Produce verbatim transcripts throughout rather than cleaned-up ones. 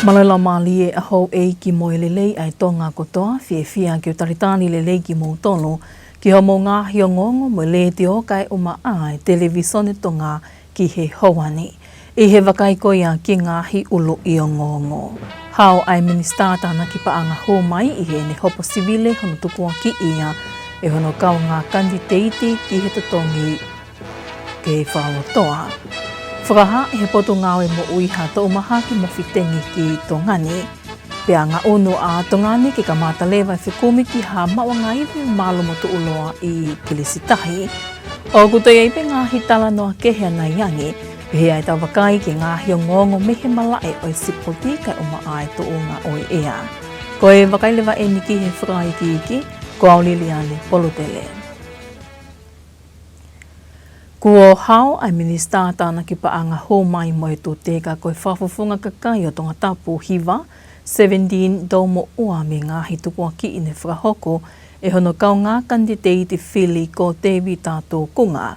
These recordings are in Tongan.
Mālō e laumālie ʻa houʻeiki mo e lelei ʻa e Tonga kotoa, fiefia ke u talitali lelei kimoutolu ki hoʻomou ngaahi ongoongo mo e letiō kae ʻumaʻā e Televīsone Tonga ki he houa ni. ʻI he vakai ko ia ki he ngaahi ʻuluʻi ongoongo. Hao ʻa e Minisitā Tānaki Paʻanga Hū Mai ʻi heʻene hopo sivile hono tukuakiʻi ia ʻe hono kaungā kanititeiti ki he totongi ke fakalotoa. Fakahā ʻe he Potungāue Moʻui ha Toʻu Mahaki Mofitengi ki Tonga ni. Pea ngaʻunu ʻa Tonga ni ke kamata leva e fekumi ki ha maʻuʻanga ivi malu mo tuʻuloa ʻi Kilisitahi. ʻOku toe ʻi ai pē ngaahi talanoa kehe ʻanai ange, pehē ʻa e tau vakai ki he ngaahi ongoongo mei he malaʻe ʻo e sipoti kae ʻumaʻā e tuʻunga ʻo e ʻea. Ko e vakai leva eni ki he fakaikiiki, ko au Liliane Polutele. Kuo hao ʻa e Minisitā Tānaki Paʻanga Hū Mai mo e Tute ka ko e Fakafofonga Kakai ʻo Tongatapu Hiva, Seventini Toumoʻua mei he ngaahi tukuakiʻi ne fakahoko ʻe hono kaungā kanititeiti fili ko Tēvita Tūkunga.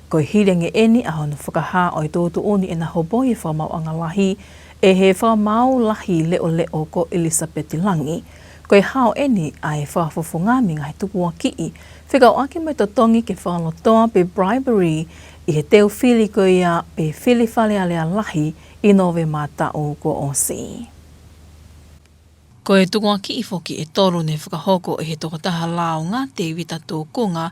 Ko e hili ange eni ʻa hono fakahā ʻo e tuʻutuʻuni ʻena hopo ʻi he Fakamaauʻanga Lahi ʻe he Fakamaau Lahi Leʻoleʻo ko ʻIlisapeti Langi. Ko e hao eni ʻa e fakafofonga mei he ngaahi tukuakiʻi fekauʻaki mo e totongi ke fakalotoa pe bribery ʻi he teu fili ko ia pe fili Fale Alea Lahi ʻi Nōvema taʻu kuo ʻosi. Ko e tukuakiʻi foki ʻe tolu ne fakahoko ʻe he tokotaha lāunga Tēvita Tūkunga,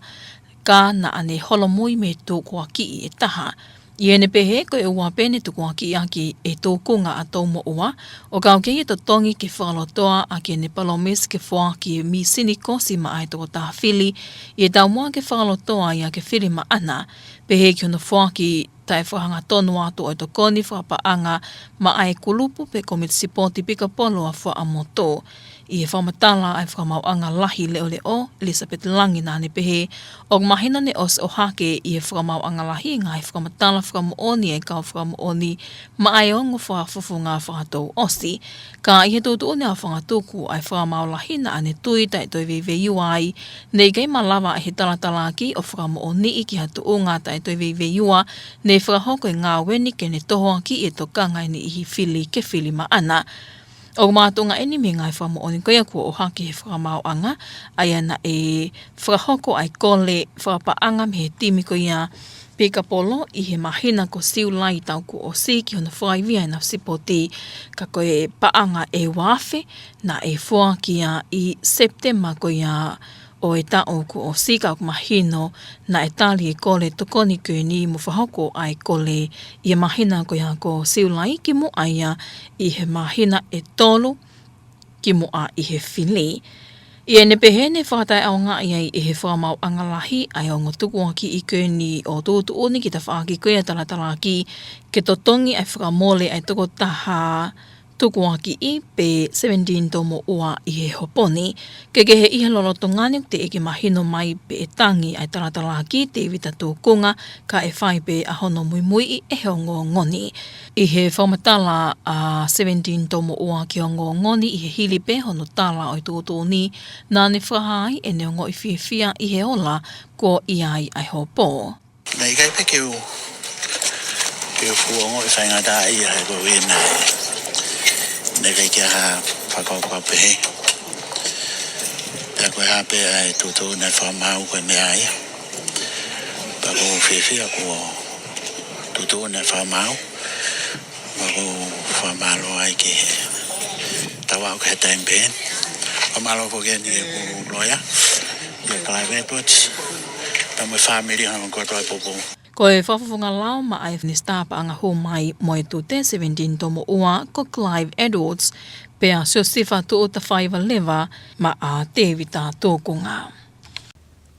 ka naʻa ne holomui mei he tukuakiʻi ʻe taha. ʻI heʻene pehē ko e ua pē ne tukuakiʻi ʻaki ʻe Tūkunga ʻa Toumoʻua, ʻo kau ki ai e totongi ke fakalotoa ʻaki ʻene palōmesi ke foaki e mīsini kosi maʻa e tokotaha fili ʻi he taumuʻa ke fakalotoa ia ke fili maʻana, pehē ki hono foaki taʻefakahangatonu atu ʻo e tokoni fakapaʻanga maʻa e kulupu pe komiti sipoti pikapolo ʻa Fuaʻamotu. ʻI he fakamatala ʻa e Fakamaauʻanga Lahi Leʻoleʻo, ʻIlisapeti Langi, naʻa ne pehē ʻoku mahino ne ʻosi ʻohake ʻi he Fakamaauʻanga Lahi e ngaahi fakamatala fakamoʻoni ʻa e kau fakamoʻoni maʻa e ongo fakafofonga fakatouʻosi. Ka ʻi he tuʻutuʻuni ʻa e fanga tuku ʻa e Fakamaau Lahi naʻa ne tui taʻe toe veiveiua ai, ne ʻikai malava ʻe he talatalaaki ʻo fakamoʻoniʻi ki ha tuʻunga taʻe toe veiveiua ne fakahoko e ngāue ni ke ne tohoakiʻi e tokanga ʻa e niʻihi fili ke fili maʻana. ʻOku makatuʻunga eni mei he ngaahi fakamoʻoni ko ia kuo ʻohake ʻe he Fakamaauʻanga, ʻa ia naʻe fakahoko ʻa e kole fakapaʻanga mei he timi ko ia pikapolo ʻi he māhina ko Siulai taʻu kuo ʻosi ki hono fakaivia ʻena sipoti, ka ko e paʻanga ʻe ua afe naʻe foaki ia ʻi Sepitema ko ia ʻo e taʻu kuo ʻosi, ka ʻoku mahino naʻe tali e kole tokoni ko eni mo fakahoko ʻa e kole ʻi he māhina ko ia ko Siulai kimuʻa ia ʻi he māhina ʻe tolu kimuʻa ʻi he fili. ʻI heʻene pehē ne fakataʻeʻaongaʻi ai ʻe he Fakamaauʻanga Lahi ʻa e ongo tukuakiʻi ko eni ʻo tuʻutuʻuni ki tafaʻaki ko ia talatalaaki ke totongi ʻa e fakamole ʻa e tokotaha tukuakiʻi pe Seventini Toumoʻua ʻi he hopo ni. Kehekehe ʻi he lolotonga ni ʻoku teʻeki mahino mai pe ʻe tangi ʻa e talatalaaki Tēvita Tūkunga, ka ʻe fai pē ʻa hono muimuiʻi ʻe he ongoongo ni. ʻI he fakamatala ʻa Seventini Toumoʻua ki he ongoongo ni ʻi he hili pē hono tala ʻo e tuʻutuʻuni, naʻa ne fakahā ai ʻene ongoʻi fiefia ʻi he ola kuo ʻi ai ʻa e hopo. Naʻe ʻikai pē ke u, ke u fuʻu ongoʻi faingataʻaʻia he ko e ʻuhi naʻe, naʻe ʻikai ke ʻi ai ha fakakaukau pehē. Pea ko e hā pē ʻa e tuʻutuʻuni ʻa e Fakamaau ko e meʻa ia. Pea ʻoku ou fiefia kuo tuʻutuʻuni ʻa e Fakamaau. Pea ʻoku ou fakamālō ai ki he tau aʻu ki he taimi pehē ni. Fakamālō foki eni ki he ʻū loea, ki he Clive Edwards, pea mo e fāmili ʻo e ongo kotoa e pupu. Ko e fakafofonga lao maʻa e Minisitā Paʻanga Hū Mai mo e Tute Seventini Toumoʻua ko Clive Edwards, pea Siosifa Tuʻutafaiva leva maʻa Tēvita Tūkunga.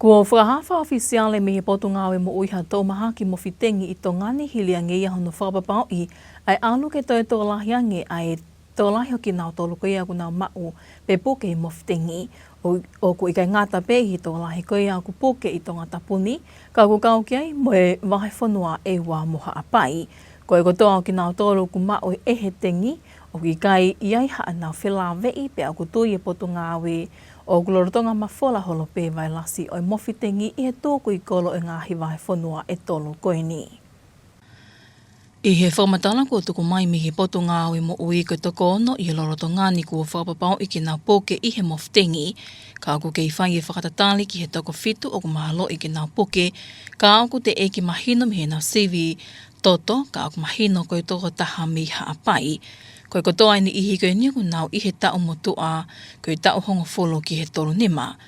Kuo fakahā fakaʻofisiale mei he Potungāue Moʻui ha Toʻu Mahaki Mofitengi ʻi Tonga ni hili ange ia hono fakapapauʻi ʻa e ʻalu ke toe tokolahi ange ʻa e tokolahi ʻo kinautolu ko ia ʻoku nau maʻu pe puke ʻi he mofitengi. ʻO, ʻoku ʻikai ngata pē ʻi he tokolahi ko ia ʻoku puke ʻi Tongatapu ni, ka ʻoku kau ki ai mo e vahefonua ʻEua mo Haʻapai. Ko e kotoa ʻo kinautolu ʻoku maʻu ʻe he tengi, ʻoku ʻikai ʻi ai haʻanau felāveʻi pea ʻoku tui e Potungāue ʻoku lolotonga mafola holo pē vailasi ʻo e mofitengi ʻi he tukui kolo ʻo e ngaahi vahefonua ʻe tolu ko eni. ʻI he fakamatala kuo tuku mai mei he Potungāue Moʻui, ko e toko ono ʻi he lolotonga ni kuo fakapapauʻi ke nau puke ʻi he mofutengi, ka ʻoku kei fai e fakatatali ki he toko fitu ʻoku mahaloʻi ke nau puke, ka ʻoku teʻeki mahino mei heʻenau sivi toto, ka ʻoku mahino ko e toko taha mei Haʻapai. Ko e kotoa e niʻihi ko eni ʻoku nau ʻi he taʻu motuʻa, ko e taʻu hongofulu ki he tolu nima.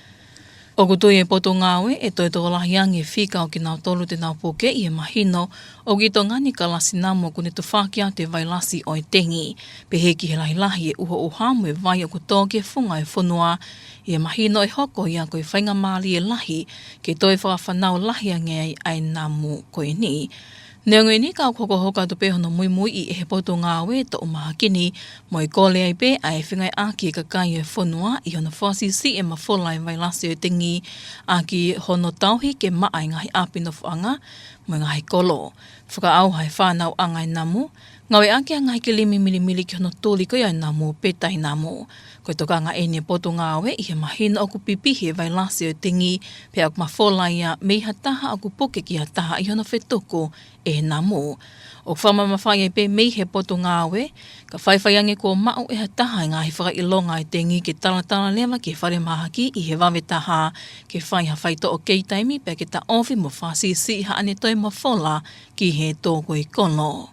ʻOku tui e Potungāue ʻe toe tokolahi ange e fika ʻo kinautolu te nau puke ʻi he mahino ʻoku ʻi Tonga ni kalasi namu ʻoku ne tufaki atu e vailasi ʻo e tengi, pehē ki he lahilahi e ʻuhoʻuha mo e vai ʻoku tō ki he funga e fonua, ʻi he mahino ʻe hoko ia ko e faingamālie lahi ke toe fakafanau lahi ange ai ʻa e namu ko eni. Neongo eni, ka ʻoku hokohoko atu pē hono muimuiʻi ʻe he Potungāue e toʻu mahaki ni, mo e kole ai pē ʻa e fengāueʻaki e kakai e fonua ʻi hono fakasiʻisiʻi e mafola e vailasi ʻo e tengi ʻaki hono tauhi ke maʻa e ngaahi ʻapi nofoʻanga mo e ngaahi kolo, fakaʻauha e fānauʻanga e namu, ngāueʻaki ʻa e ngaahi kilimi milimili ki hono tuli ko ia e namu pe tai namu. Ko e tokanga eni e Potungāue ʻi he mahino ʻoku pipihi e vailasi ʻo e tengi, pea ʻoku mafola ia mei ha taha ʻoku puke ki ha taha ʻi hono fetuku ʻe he namu. ʻOku fakamamafaʻi ai pē mei he Potungāue, ka faifai ange kuo maʻu ʻe ha taha e ngaahi fakaʻilonga e tengi ke talatala leva ki he falemahaki ʻi he vave taha, ke fai ha faitoʻo kei taimi pea ke taʻofi mo fakasiʻisiʻi haʻane toe mafola ki he tō ko e kolo.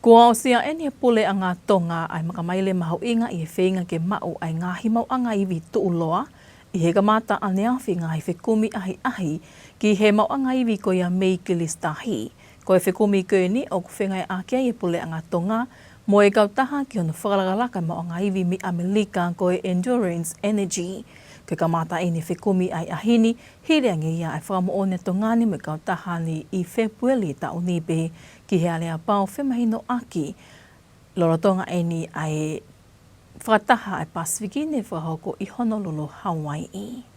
Kuo aʻusia eni ʻe he Puleʻanga Tonga ʻa e makamaile mahuʻinga ʻi he feinga ke maʻu ʻa e ngaahi maʻuʻanga ivi tuʻuloa, ʻi he kamata ʻaneafi e ngaahi fekumi ʻahiʻahi ki he maʻuʻanga ivi ko ia mei Kilisitahi. Ko e fekumi ko eni ʻoku fengāueʻaki ai e Puleʻanga Tonga mo e kautaha ki hono fakalakalaka e maʻuʻanga ivi mei ʻAmelika ko e Endurance Energy. Ko e kamata eni e fekumi ʻahiʻahi ni, hili ange ia ʻa e fakamoʻoni ʻa Tonga ni mo e kautaha ni ʻi Fēpueli taʻu ni pē ki he aleapau femahinoʻaki lolotonga eni ʻa e fakataha ʻa e Pasifiki ne fakahoko ʻi Honolulu, Hauaiʻi.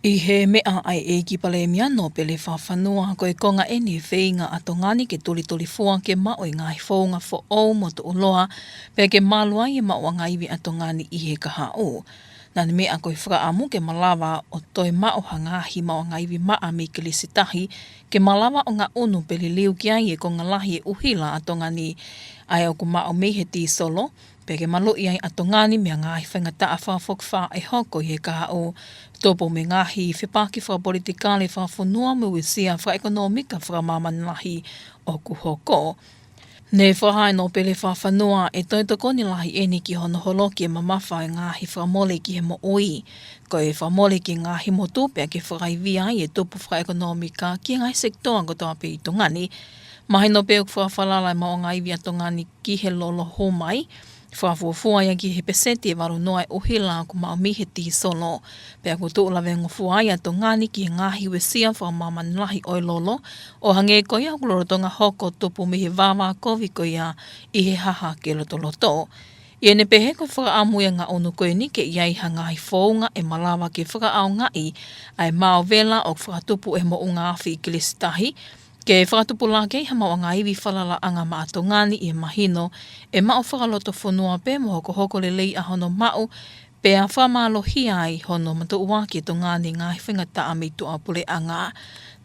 ʻI he meʻa ʻa e ʻEiki Palēmia Nōpele Fakafanua, ko e konga eni e feinga ʻa Tonga ni ke tulitulifua ke maʻu e ngaahi founga foʻou mo tuʻuloa, pea ke malu ai e maʻuʻanga ivi ʻa Tonga ni ʻi he kahaʻu. Naʻa ne meʻa ko e fakaʻamu ke malava ʻo toe maʻu ha ngaahi maʻuʻanga ivi maʻa mei Kilisitahi, ke malava ʻo ngaʻunu pe liliu ki ai e konga lahi e ʻuhila ʻa Tonga ni, ʻa ia ʻoku maʻu mei he tīsolo, pea ke maluʻi ai ʻa Tonga ni mei he ngaahi faingataʻa fakafokifā ʻe hoko ʻi he kahaʻu, tupu mei he ngaahi fepaki fakapolitikale fakafonua mo e uesia fakaʻekonōmika fakamāmani lahi ʻoku hoko. Ne fakahā ʻe Nōpele Fakafanua ʻe toe tokoni lahi eni ki hono holoki e mamafa e ngaahi fakamole ki he moʻui, ko e fakamole ki he ngaahi motu pea ke fakaivia ai e tupu fakaʻekonōmika ki he ngaahi sekitoa kotoa pē ʻi Tonga ni. Mahino pē ʻoku fakafalala e maʻuʻanga ivi ʻa Tonga ni ki he lolo hū mai, fakafuofua ia ki he peseti ʻe valu noa e ʻuhila ʻoku maʻu mei he tīsolo. Pea ʻoku tuʻu lavengofua ai ʻa Tonga ni ki he ngaahi uesia fakamāmani lahi ʻo e lolo, ʻo hangē ko ia ʻoku lolotonga hoko tupu mei he vāvākovi ko ia ʻi he hahake lotoloto. ʻI heʻene pehē ko e fakaʻamu ia e ngaʻunu ko eni ke ʻi ai ha ngaahi founga ʻe malava ke fakaʻaongaʻi ʻa e maovela ʻoku fakatupu ʻe he moʻunga afi ʻi Kilisitahi, ke fakatupulaki ai ha maʻuʻanga ivi falalaʻanga maʻa Tonga ni ʻi he mahino ʻe maʻu fakalotofonua pē mo hokohoko lelei ʻa hono maʻu, pea fakamālohia ai hono matuʻuaki ʻe Tonga ni e ngaahi faingataʻa mei tuʻapuleʻanga.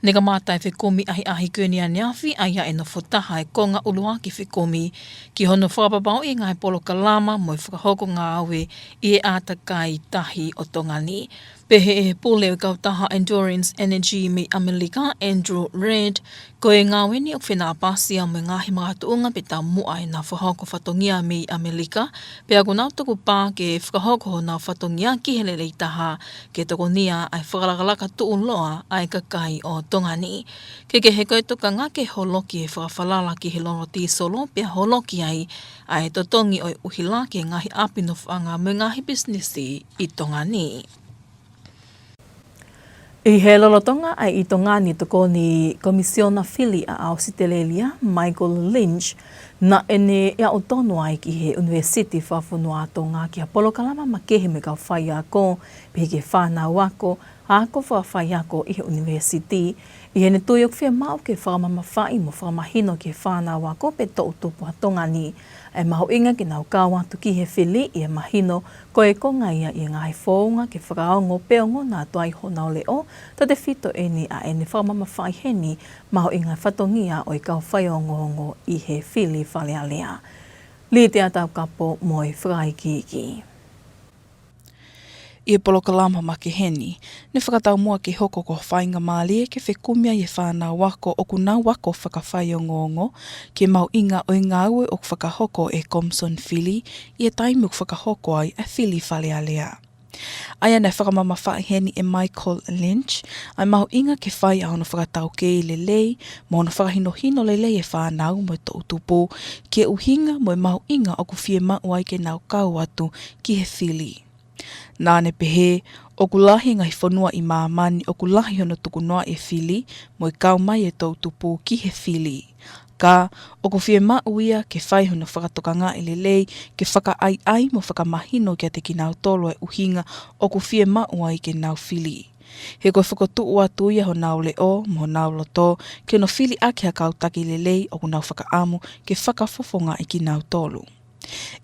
Ne kamata e fekumi ʻahiʻahi ko eni ʻaneafi, ʻa ia ʻe nofo taha e konga ʻuluaki fekumi ki hono fakapapauʻi e ngaahi polokalama mo e fakahoko ngāue ʻi he ʻātakai tahi ʻo Tonga ni. Pehē ʻe he pule ʻo e kautaha Endurance Energy mei ʻAmelika, Andrew Reid, ko e ngāue ni ʻoku fenāpasi ia mo e ngaahi makatuʻunga pe taumuʻa ʻenau fakahoko fatongia mei ʻAmelika, pea ʻoku nau tukupā ke fakahoko honau fatongia ki he lelei taha ke tokonia ʻa e fakalakalaka tuʻuloa ʻa e kakai ʻo Tonga ni. Kehekehe ko e tokanga ke holoki e fakafalala ki he lolo tīsolo, pea holoki ai ʻa e totongi ʻo e ʻuhila ki he ngaahi ʻapi nofoʻanga mo e ngaahi pisinisi ʻi Tonga ni. ʻI he lolotonga ʻa e ʻi Tonga ni, tokoni Komisiona Fili ʻa ʻAositelēlia, Michael Lynch, naʻa ne aʻu tonu ai ki he ʻUnivēsiti Fakafonua ʻa Tonga ki ha polokalama makehe mo e kau faiako, pehē ki he fānau ako, ako fakafaiako ʻi he ʻunivēsiti, ʻi heʻene tui ʻoku fiemaʻu ke fakamamafaʻi mo fakamahino ki he fānau ako pe toʻu tupu ʻa Tonga ni ʻa e mahuʻinga ke nau kau atu ki he fili, ʻi he mahino ko e konga ia ʻi he ngaahi founga ke fakaongo pe ongona atu ai honau leʻo, tautefito eni ʻa ʻene fakamamafaʻi heni mahuʻinga e fatongia ʻo e kau faiongoongo ʻi he fili Fale Alea. Litea Taukapo mo e fakaikiiki. ʻI he polokalama makehe ni, ne fakataumuʻa ke hoko ko ha faingamālie ke fekumi ai e fānau ako ʻoku nau ako fakafaiongoongo ki he mahuʻinga ʻo e ngāue ʻoku fakahoko ʻe he Komisoni Fili ʻi he taimi ʻoku fakahoko ai ʻa e fili Fale Alea. ʻA ia naʻe fakamamafaʻi heni ʻe Michael Lynch ʻa e mahuʻinga ke fai ʻa hono fakataukei lelei mo hono fakahinohino lelei e fānau mo e toʻu tupu ki he ʻuhinga mo e mahuʻinga ʻoku fiemaʻu ai ke nau kau atu ki he fili. Naʻa ne pehē, ʻoku lahi e ngaahi fonua ʻi māmani ʻoku lahi hono tukunoaʻi e fili mo e kau mai e toʻu tupu ki he fili. Ka, ʻoku fiemaʻu ia ke fai hono fakatokangaʻi lelei ke fakaʻaiʻai mo fakamahino kiate kinautolu e ʻuhinga ʻoku fiemaʻu ai ke nau fili. He ko e fokotuʻu atu ia honau leʻo mo honau loto ke nau fili ʻaki ha kau taki lelei ʻoku nau fakaʻamu ke fakafofongaʻi kinautolu.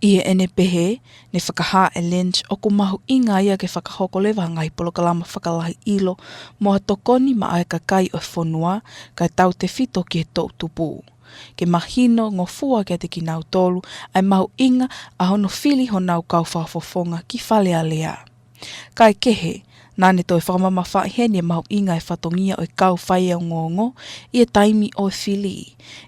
ʻI heʻene pehē, ne fakahā ʻe Lynch ʻoku mahuʻinga ia ke fakahoko leva ha ngaahi polokalama fakalahi ʻilo mo ha tokoni maʻá e kakai ʻo e fonua, kae tautefito ki he toʻu tupu, ke mahino ngofua kiate kinautolu ʻa e mahuʻinga ʻa hono fili honau kau fakafofonga ki Fale Alea. Kae kehe, naʻa ne toe fakamamafaʻi heni e mahuʻinga e fatongia ʻo e kau faiongoongo ʻi he taimi ʻo e fili,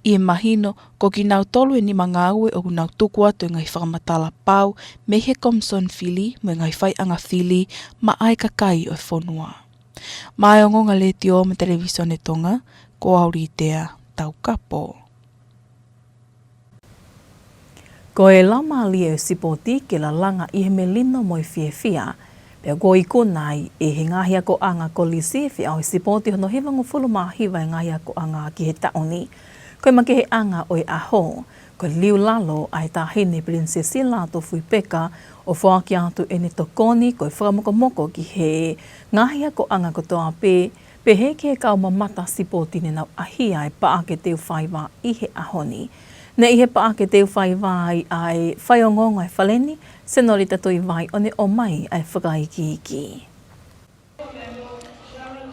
ʻi he mahino ko kinautolu e nima ngāue ʻoku nau tuku atu e ngaahi fakamatala pau mei he Komisoni Fili mo e ngaahi faiʻanga fili maʻá e kakai ʻo e fonua. Maʻá e Ongoongo Letiō mo e Televisone Tonga, ko au Litea Taukapo. Ko e laumālie ʻo e sipoti ke lalanga ʻi he melino mo e fiefia, pea kuo ikuna ai ʻe he ngaahi akoʻanga kolisi e feʻauhi sipoti hono hivangofulu mā hiva e ngaahi akoʻanga ki he taʻu ni. Ko e makeheʻanga ʻo e ʻaho, ko e liu lalo ʻa e Taʻahine Pilinisesi Lātūfuipeka ʻo foaki atu ʻene tokoni ko e fakamokomoko ki he ngaahi akoʻanga kotoa pē, pehē ki he kau mamata sipoti ne nau ʻahia e Paʻake Teufaiva ʻi he ʻaho ni. Ne ʻi he Paʻake Teufaiva ai ʻa e faiongoongo e fale ni, Senolita Tuʻivai, ʻo ne ʻomai ʻa e fakaikiiki.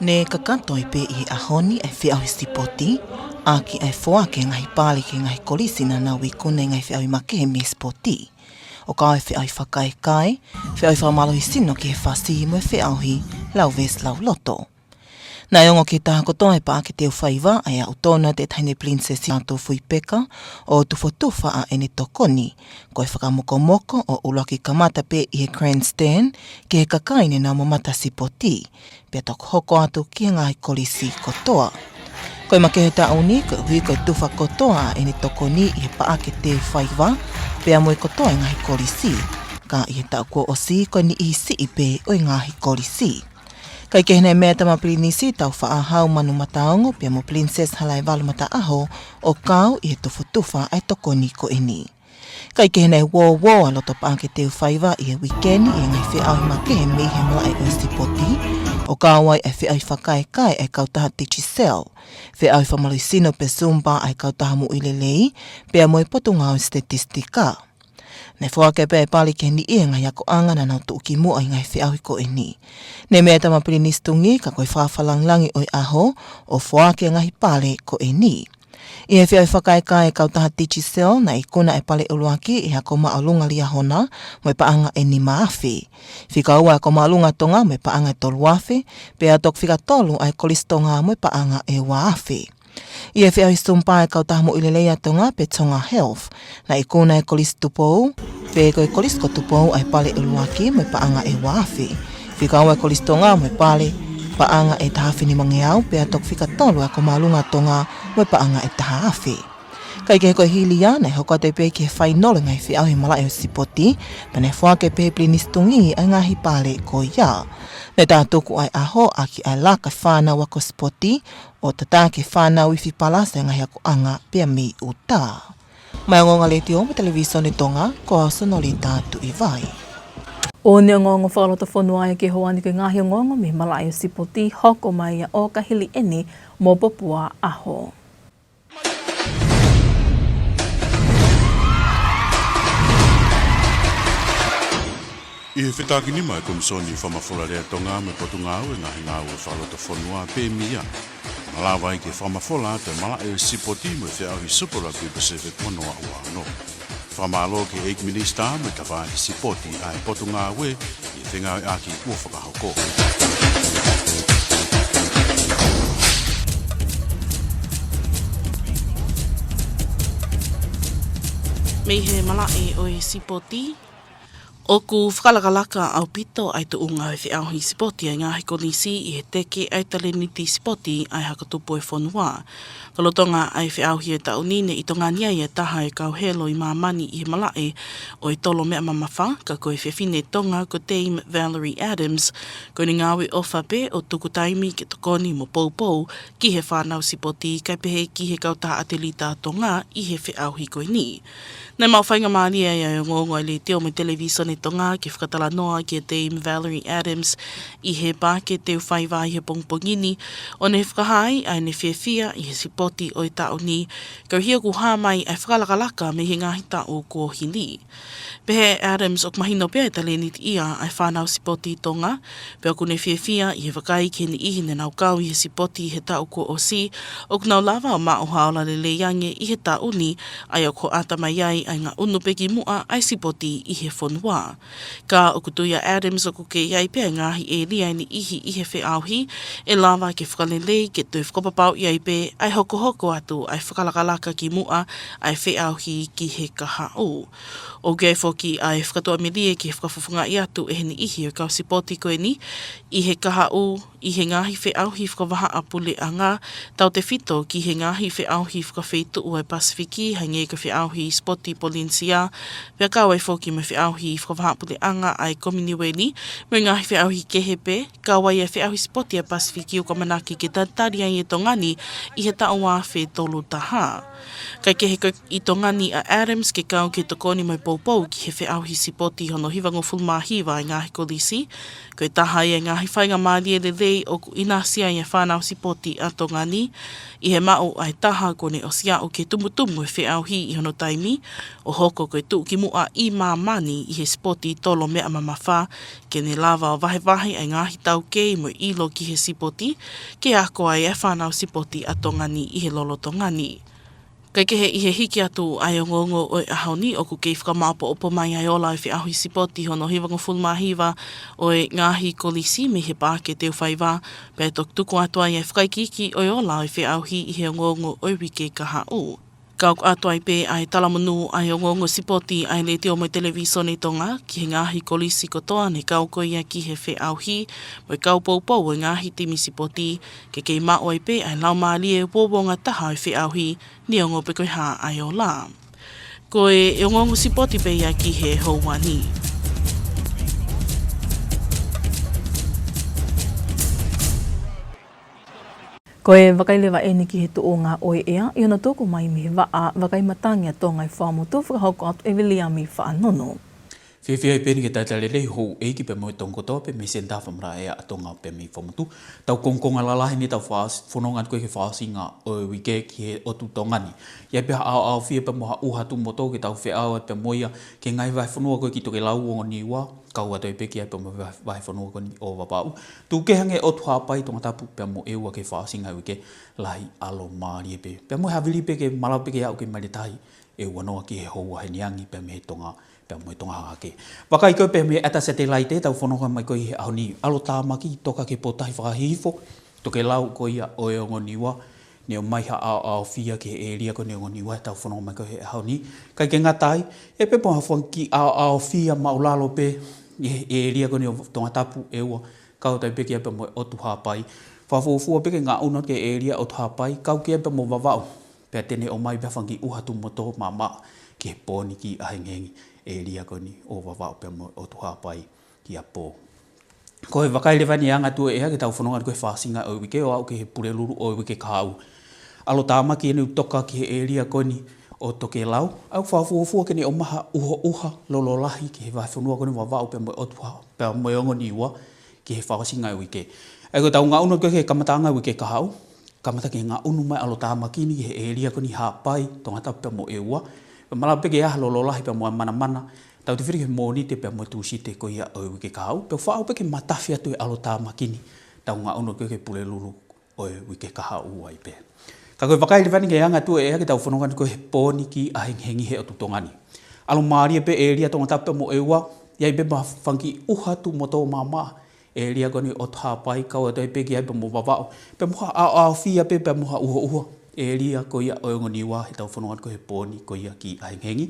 Ne kakato ai pē ʻi he ʻaho ni ʻa e feʻauhi sipoti, ʻaki ʻa e foaki e ngaahi pale ki he ngaahi kolisi naʻa nau ikuna e ngaahi feʻauhi makehe mei he sipoti, ʻo kau ai e feʻauhi fakaekae, feʻauhi fakamālohisino ki he fasi mo e feʻauhi lauveesi lauloto. Naʻe ongo ki he taha kotoa e Paʻake Teufaiva ʻa e aʻu tonu atu e Taʻahine Pilinisesi Lātūfuipeka ʻo tufotufa ʻa ʻene tokoni, ko e fakamokomoko ʻo ʻuluaki kamata pē ʻi he grandstand ki he kakai ne nau mamata sipoti, pea toki hoko atu ki he ngaahi kolisi kotoa. Ko e makehe taʻu ni, koeʻuhi ko e tufa kotoa ʻa ʻene tokoni ʻi he Paʻake Teufaiva pea mo e kotoa e ngaahi kolisi, ka ʻi he taʻu kuo ʻosi ko e niʻihi siʻi pē ʻo e ngaahi kolisi. Kae kehe, naʻe meʻa e Tama Pilinisi Taufaʻāhau Manumataongo pea mo Pilinisesi Halaevalu Mataʻaho ʻo kau ʻi he tufotufa ʻa e tokoni ko eni. Kae kehe, naʻe uouo ʻa e loto Paʻake Teufaiva ʻi he uike ni ʻi he ngaahi feʻauhi makehe mei he malaʻe ʻo e sipoti, ʻo kau ai e feʻauhi fakaekae ʻa e kautaha Digicel, feʻauhi fakamālohisino pe Zumba ʻa e kautaha moʻui lelei, pea mo e Potungāue Sitetisitika. Naʻe foaki pē e pale ki he niʻihi e ngaahi akoʻanga naʻa nau tuʻukimuʻa ʻi he ngaahi feʻauhi ko eni. Ne meʻa e Tama Pilinisi Tungi, ka ko e fakafakalāngilangi ʻo e ʻaho, ʻo foaki e ngaahi pale ko eni. ʻI he feʻauhi fakaekae ʻa e kautaha Digicel, naʻe ikuna e pale ʻuluaki ʻe Ako Māʻolunga Liahona mo e paʻanga ʻe nima afe. Fika ua ʻa e Ako Māʻolunga Tonga mo e paʻanga ʻe tolu afe, pea toki fika tolu ʻa e Kolisi Tonga mo e paʻanga ʻe ua afe. ʻI he feʻauhi Zumba ʻa e kautaha moʻui lelei ʻa Tonga pe Tonga Health, naʻe ikuna e Kolisi Tupou, pe ko e Kolisi ko Tupou ʻa e pale ʻuluaki mo e paʻanga ʻe ua afe. Fika ua e Kolisi Tonga mo e pale, paʻanga ʻe taha afe nimangeau, pea toki fika tolu ʻa e Ako Māʻolunga Tonga mo e paʻanga ʻe taha afe. Kae kehe, ko e hili ia, naʻe hoko atu pē ki he fainolo e ngaahi feʻauhi malaʻe ʻo e sipoti, pea naʻe foaki pē ʻe he Pilinisi Tungi ʻa e ngaahi pale ko ia. Naʻe tā tuku ʻa e ʻaho ʻaki ʻa e laka e fānau ako sipoti, ʻo tataki e fānau ifi palasi e ngaahi akoʻanga pea mei ʻuta. Maʻá e Ongoongo Letiō mo e Televisone Tonga, ko au Senolita Tuʻivai. ʻOku ne ongoongo fakalotofonua ia ki he houa ni ki he ngaahi ongoongo mei he malaʻe ʻo e sipoti, hoko mai ʻo ka hili eni mo Popua ʻAho. ʻI he fetākinima ʻa e Komisoni Fakamafola Lea Tonga mo e Potungāue Ngaahi Ngāue Fakalotofonua, Pemia, malava ai ke fakamafola atu e malaʻe ʻo e sipoti mo e feʻauhi Super Rugby Pacific ua noa ua ono. Fakamālō ki he ʻEiki Minisitā mo e Tafaʻaki Sipoti ʻa e Potungāue ʻi he fengāueʻaki kuo fakahoko. Mei he malaʻe ʻo e sipoti, ʻoku fakalakalaka ʻaupito ʻa e tuʻunga ʻo e feʻauhi sipoti ʻa e ngaahi kolisi ʻi he teke ʻa e talēniti sipoti ʻa e hako tupu ʻo e fonua. Lolotonga ʻa e feʻauhi ʻo e taʻu ni, ne ʻi Tonga ni ai e taha ʻo e kau helo ʻi māmani ʻi he malaʻe ʻo e tolo meʻa mamafa, ka ko e fefine Tonga ko Dame Valerie Adams, ko ʻene ngāue ʻofa pē ʻo tuku taimi ke tokoni mo poupou ki he fānau sipoti, kae pehē ki he kautaha ʻatelita Tonga ʻi he feʻauhi ko eni. Naʻe maʻu faingamālie ai ʻa e ongoongo ʻa e Letiō mo e Televīsone Tonga ke fakatalanoa kia Dame Valerie Adams ʻi he Paʻake Teufaiva ʻi he pongipongi ni, ʻo ne fakahā ai ʻa ʻene fiefia ʻi he sipoti ʻo e taʻu ni, koeʻuhi ʻoku hā mai ʻa e fakalakalaka mei he ngaahi taʻu kuo hili. Pehē ʻe Adams ʻoku mahino pē ʻa e talēniti ia ʻa e fānau sipoti Tonga, pea ʻoku ne fiefia ʻi he vakai ki he niʻihi ne nau kau ʻi he sipoti he taʻu kuo ʻosi, ʻoku nau lava ʻo maʻu ha ola lelei ange ʻi he taʻu ni, ʻa ia ʻoku hoʻata mai ai ʻa e ngaʻunu pē ki muʻa ʻa e sipoti ʻi he fonua. Ka ʻoku tui ʻa Adams ʻoku kei ʻi ai pē ʻa e ngaahi ʻēlia ʻe niʻihi ʻi he feʻauhi ʻe lava ke fakalelei, ke toe fakapapauʻi ai pē ʻa e hokohoko atu ʻa e fakalakalaka ki muʻa ʻa e feʻauhi ki he kahaʻu. ʻOku ʻi ai foki ʻa e fakatuʻamelie ki he fakafofongaʻi atu ʻe he niʻihi ʻo e kau sipoti ko eni ʻi he kahaʻu ʻi he ngaahi feʻauhi fakavahaʻapuleʻanga, tautefito ki he ngaahi feʻauhi fakafeituʻu ʻa e Pasifiki, hangē ko e feʻauhi sipoti Polinisia, pea kau ai foki mo e feʻauhi fakavahaʻapuleʻanga ʻa e Kominiueli, mo e ngaahi feʻauhi kehe pē, kau ai ʻa e feʻauhi sipoti ʻa e Pasifiki ʻoku ʻamanaki ke tatali ai ʻe Tonga ni ʻi he taʻu ua afe tolu taha. Kae kehe, ko e ʻi Tonga ni ʻa Adams ke kau ke tokoni mo e poupou ki he feʻauhi sipoti hono hivangofulu mā hiva ʻa e ngaahi kolisi, ko e taha ia ʻa e ngaahi faingamālie lelei ʻoku ʻinasi ai ʻa e fānau sipoti ʻa Tonga ni, ʻi he maʻu ʻa e taha kuo ne ʻosi aʻu ki he tumutumu ʻo e feʻauhi ʻi hono taimi, ʻo hoko ko e tuʻukimuʻa ʻi māmani ʻi he sipoti tolo meʻa mamafa, ke ne lava ʻo vahevahe ʻa e ngaahi taukei mo e ʻilo ki he sipoti, ke ako ai ʻa e fānau sipoti ʻa Tonga ni ʻi he lolotonga ni. Kae kehe, ʻi he hiki atu ʻa e ongoongo ʻo e ʻaho ni, ʻoku kei fakamāʻopoʻopo mai ʻa e ola ʻo e feʻauhi sipoti hono hivangofulu mā hiva ʻo e ngaahi kolisi mei he Paʻake Teufaiva, pea toki tuku atu ai ʻa e fakaikiiki ʻo e ola ʻo e feʻauhi ʻi he ongoongo ʻo e uike kahaʻu. Ka ʻoku ʻoatu ai pē ʻa e talamonū ʻa e ongoongo sipoti ʻa e Letiō mo e Televīsone Tonga ki he ngaahi kolisi kotoa ne kau ko ia ki he feʻauhi, mo e kau poupou ʻo e ngaahi timi sipoti, ke kei maʻu ai pē ʻa e laumālie uouongataha ʻo e feʻauhi, neongo pe ko e hā ʻa e ola. Ko e ongoongo sipoti pē ia ki he houa ni. Ko e vakai leva eni ki he tuʻunga ʻo e ʻea, ʻi hono tuku mai mei he vaʻa vakai matangi ʻa Tonga ʻi Fuaʻamotu, fakahoko atu ʻe Viliami Faʻanonu. Fiefia ʻi Peni ke talitali lelei houʻeiki pea mo e Tonga kotoa pē mei he Senitā Fakamaʻa ʻEa ʻa Tonga pea mei Fuaʻamotu. Tau kongokonga lalahi ʻi heʻetau fakaʻosi-, fononga atu ko ē ki he fakaʻosinga ʻo e uike ki he ʻotu Tonga ni. ʻI ai pē ha ʻaoʻaofia pea mo ha ʻuha tuʻu mo tō ke tau feʻao ai pea mo ia ki he ngaahi vahefonua ko ē ki Tokelaua, Ongo Niua, kau atu ai pē ki ai pea mo e vahe-, vahefonua ko eni ʻo Vavaʻu. Tuku kehe ange ʻOtu Hāpai, Tongatapu pea mo ʻEua ki he fakaʻosinga ʻo e uike, lahi ʻalomālie pē. Pea mo e havili pē ke malava pē ke aʻu ki he mailetahi ʻe ua noa ki he houa he niangi pea mei he Tonga, pea mo e Tonga Hahake. Vakai ko ē pē mei he ʻata satelaite ʻetau fononga mai ko ē he ʻaho ni, ʻalotāmaki toka ki he potutahi fakahihifo, Tokelau ko ia ʻo e Ongo Niua, ne ʻomai ha ʻaoʻaofia ki he ʻēlia ko eni ʻo e Ongo Niua ʻetau fononga mai ko ē he ʻaho ni. ʻIkai ke ngata ai, ʻe pē mo ha fanga kiʻi ʻaoʻaofia māʻulalo pē ʻi he ʻēlia ko eni ʻo Tongatapu, ʻEua, kau atu ai pē ki ai pea mo e ʻOtu Hāpai. Fakafuofua pē ke ngaʻunu ki he ʻēlia ʻOtu Hāpai, kau ki ai pea mo Vavaʻu. Pea te ne ʻomai pē ha fanga kiʻi ʻuha tuʻu mo tō maʻamaʻa ki he pō ni ki ʻahengihengi, ʻēlia ko eni ʻo Vavaʻu pea mo e ʻOtu Hāpai ki ʻapi. Ko e vakai leva eni ʻa e anga tuʻu ʻo e ʻea ki heʻetau fononga atu ko ē he fakaʻosinga ʻo e uike ʻo aʻu ki he Pulelulu ʻo e uike kahaʻu. ʻAlotāmaki eni ʻoku toka ki he ʻēlia ko eni ʻo Tokelau, ʻoku fakafuofua ke ne ʻomai ha ʻuhoʻuha lolo lahi ki he vahefonua ko eni ʻo Vavaʻu pea mo e ʻOtu Ha-, pea mo e Ongo Niua ki he fakaʻosinga ʻo e uike. ʻA ia ko ʻetau ngaʻunu ko ē ki he kamataʻanga ʻo e uike kahaʻu, kamata ke ngaʻunu mai ʻalotāmaki ni ki he ʻēlia ko eni Haʻapai, Tongatapu pea mo ʻEua. Pea malava pē ke ʻi ai ha lolo lahi pea mo e manamana, tautefito ki he Mōnite pea mo e Tūsite ko ia ʻo e uike kahaʻu. Pea ʻoku faʻa aʻu pē ke matafi atu e ʻalotāmaki ni, ʻetau ngaʻunu ko ē ki he Pulelulu ʻo e uike kahaʻu ai pē. Ka ko e vakai leva eni ki he anga e tuʻu ʻea ki heʻetau fononga ko ē he pō ni ki ʻAhengihengi he ʻotu Tonga ni. ʻAlomālie pē ʻēlia Tongatapu pea mo ʻEua, ʻi ai pē mo e fanga kiʻi ʻuha tuʻu mo tō maʻamaʻa, ʻēlia ko eni ʻOtu Haʻapai, kau atu ai pē ki ai pea mo Vavaʻu, pea mo ha ʻaoʻaofia pē, pea mo ha ʻuhoʻuha ʻēlia ko ia ʻo e Ongo Niua heʻetau fononga ko ē he pō ni ko ia ki ʻAhengihengi.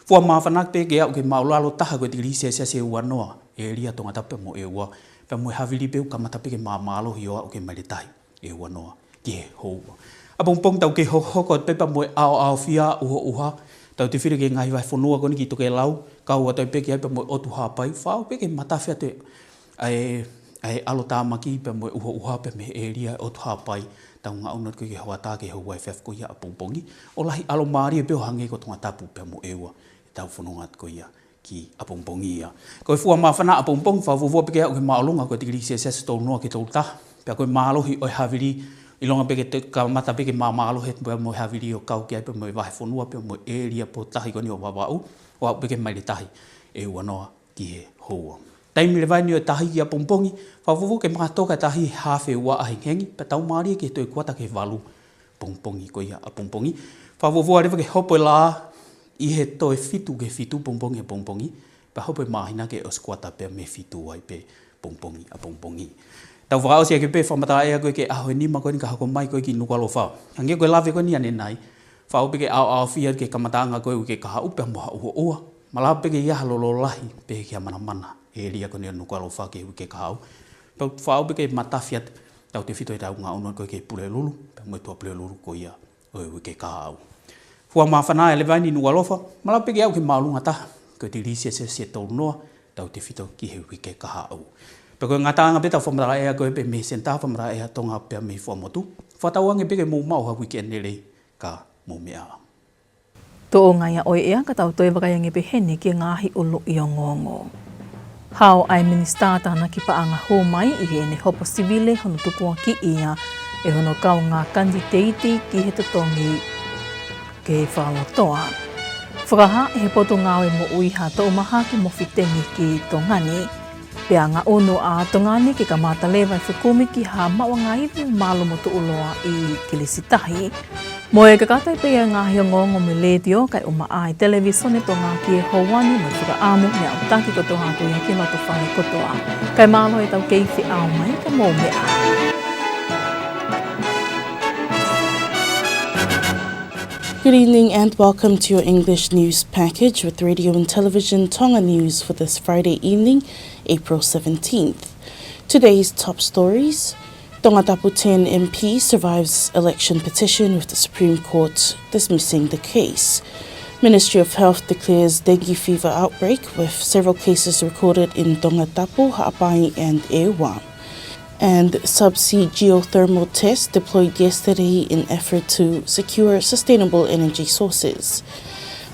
Fua māfana pē ke aʻu ki he māʻulalo taha ko e tikilī selesiasi ʻe uanoa, ʻēlia Tongatapu pea mo ʻEua, pea mo e havili pē ʻoku kamata pē ke māmālohi ʻo aʻu ki he maile tahi ʻe uanoa ki he houa. ʻApongipongi tau kei hokohoko atu pē pea mo e ʻaoʻaofia, ʻuhoʻuha, tautefito ki he ngaahi vahefonua ko eni ki Tokelau, kau atu ai pē ki ai pea mo e ʻOtu Haʻapai, faʻa aʻu pē ke matafi atu e, ʻa e, ʻa e ʻalotāmaki pea mo e ʻuhoʻuha pea mei he ʻēlia ʻOtu Haʻapai, ʻetau ngaʻunu atu ko ē ki he hoʻatā ki he houa efiafi ko ia ʻapongipongi, ʻo lahi ʻalomālie pē ʻo hangē ko Tongatapu pea mo ʻEua, ʻetau fononga atu ko ia ki ʻapongipongi ia. Ko e fua māfana ʻapongipongi, fakafuofua pē ke aʻu ki he māʻolunga ko e tikilī selesiasi ʻe tolu noa ki he tolu taha. Pea ko e mālohi ʻo e havili, ʻilonga pē ke te-, kamata pē ke māmālohi pea mo e havili ʻo kau ki ai pea mo e vahefonua pea mo e ʻēlia pō tahi ko eni ʻo Vavaʻu, ʻo aʻu pē ki he maile tahi ʻe uanoa ki he houa. Taimi leva eni ʻo e tahi ki ʻapongipongi, fakafuofua ke makatoka e tahi he hafe ua ʻahengihengi, pea tau mālie ki he toe kuata ki he valu pongipongi ko ia ʻapongipongi. Fakafuofua leva ke hopo e lā ʻi he toe fitu ki he fitu pongipongi ʻapongipongi, pea hopo e māhina ke ʻosi kuata pea mei he fitu ai pē pongipongi ʻapongipongi. Tau fakaʻosi ʻaki pē fakamatala ʻea ko ē ki he ʻaho ʻe nima ko eni ka hoko mai ko ē ki Nukuʻalofa. Hangē ko e lave ko eni ʻanenai, faʻa aʻu pē ke ʻaoʻaofia ki he kamataʻanga ko ē uike kahaʻu pea mo ha ʻuhoʻuha. Malava pē ke ʻi ai ha lolo lahi pea ki ha manamana ʻēlia ko eni ʻo Nukuʻalofa ki he uike kahaʻu. Pea faʻa aʻu pē ke matafi atu, tautefito ʻetau ngaʻunu ko ē ki he Pulelulu pea mo e Tuʻapulelulu ko ia ʻo e uike kahaʻu. Fua māfana ʻa e leva eni Nukuʻalofa, malava pē ke aʻu ki he māʻolunga taha ko e tikilī selesiasi ʻe tolu noa, tautefito ki he uike kahaʻu. Pea ko e ngataʻanga pē ʻetau fakamatala ʻea ko ē pē mei he Senitā Fakamatala ʻEa ʻa Tonga pea mei Fuaʻamotu. Fakatauange pē ke mou maʻu ha uike lelei, ka mou meʻa ā. Tōʻonga ia ʻo e ʻea, ka tau toe vakai ange pē heni ki he ngaahi ʻuluʻi ongoongo. Hao ʻa e Minisitā Tānaki Paʻanga Hū Mai ʻi heʻene hopo sivile hono tukuakiʻi ia ʻe hono kaungā kanititeiti ki he totongi ke fakalotoa. Fakahā ʻe he Potungāue Moʻui ha toʻumaha ke mofitengi ki Tonga ni. Pea ngaʻunu ʻa Tonga ni ke kamata leva e fekumi ki ha maʻuʻanga ivi mālohi mo tuʻuloa ʻi Kilisitahi. Mo e kakato ai pē ia e ngaahi ongoongo mei he Letiō kae ʻumaʻā e Televīsone Tonga ki he houa ni, mo e fakaʻamu ke aʻutaki kotoa atu ia ki loto fale kotoa. Kae mālō ʻetau kei feʻao mai, ka mou meʻa ā. Good evening and welcome to your English news package with Radio and Television Tonga News for this Friday evening, April seventeenth. Today's top stories. Tongatapu ten M P survives election petition with the Supreme Court dismissing the case. Ministry of Health declares dengue fever outbreak with several cases recorded in Tongatapu, Haʻapai and ʻEua. And subsea geothermal test deployed yesterday in effort to secure sustainable energy sources.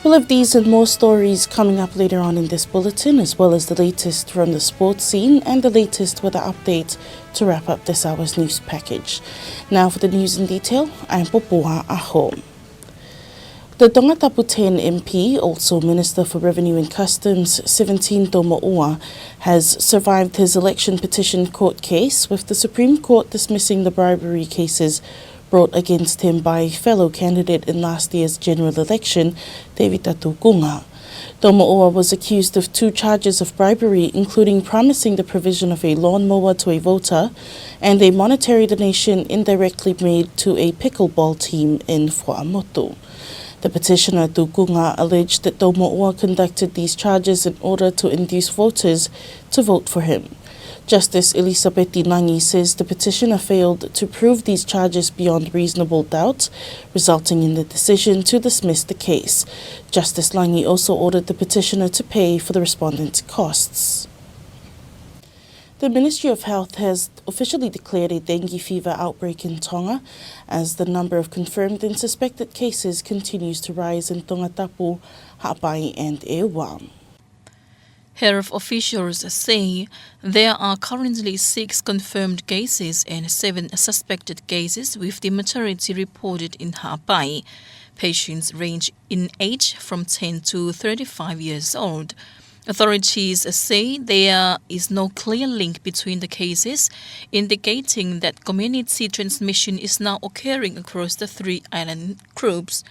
We'll have these and more stories coming up later on in this bulletin, as well as the latest from the sports scene and the latest weather update to wrap up this hour's news package. Now for the news in detail, I'm Popua ʻAho. The Tongatapu ten M P, also Minister for Revenue and Customs, Seventeen Tomoʻua, has survived his election petition court case, with the Supreme Court dismissing the bribery cases brought against him by a fellow candidate in last year's general election, Tevita Tukunga. Tomoʻua was accused of two charges of bribery, including promising the provision of a lawnmower to a voter and a monetary donation indirectly made to a pickleball team in Fuaʻamotu. The petitioner, Tukunga, alleged that Tomoʻua conducted these charges in order to induce voters to vote for him. Justice Elisapeti Langi says the petitioner failed to prove these charges beyond reasonable doubt, resulting in the decision to dismiss the case. Justice Langi also ordered the petitioner to pay for the respondent's costs. The Ministry of Health has officially declared a dengue fever outbreak in Tonga as the number of confirmed and suspected cases continues to rise in Tongatapu, Haʻapai and ʻEua. Health officials say there are currently six confirmed cases and seven suspected cases, with the majority reported in Haʻapai. Patients range in age from ten to thirty-five years old. Authorities say there is no clear link between the cases, indicating that community transmission is now occurring across the three island groups.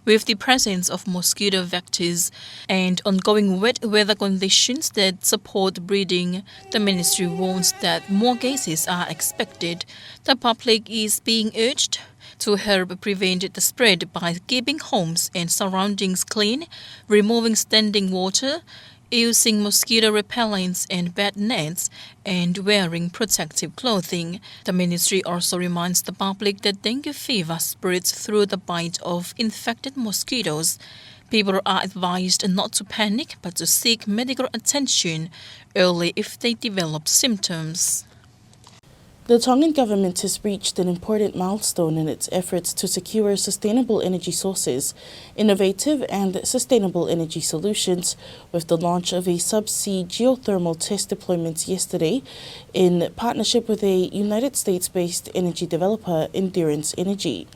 With the presence of mosquito vectors and ongoing wet weather conditions that support breeding, the ministry warns that more cases are expected. The public is being urged to help prevent the spread by keeping homes and surroundings clean, removing standing water, using mosquito repellents and bed nets, and wearing protective clothing. The ministry also reminds the public that dengue fever spreads through the bite of infected mosquitoes. People are advised not to panic, but to seek medical attention early if they develop symptoms. The Tongan government has reached an important milestone in its efforts to secure sustainable energy sources, innovative and sustainable energy solutions, with the launch of a subsea geothermal test deployment yesterday in partnership with a United States-based energy developer, Endurance Energy.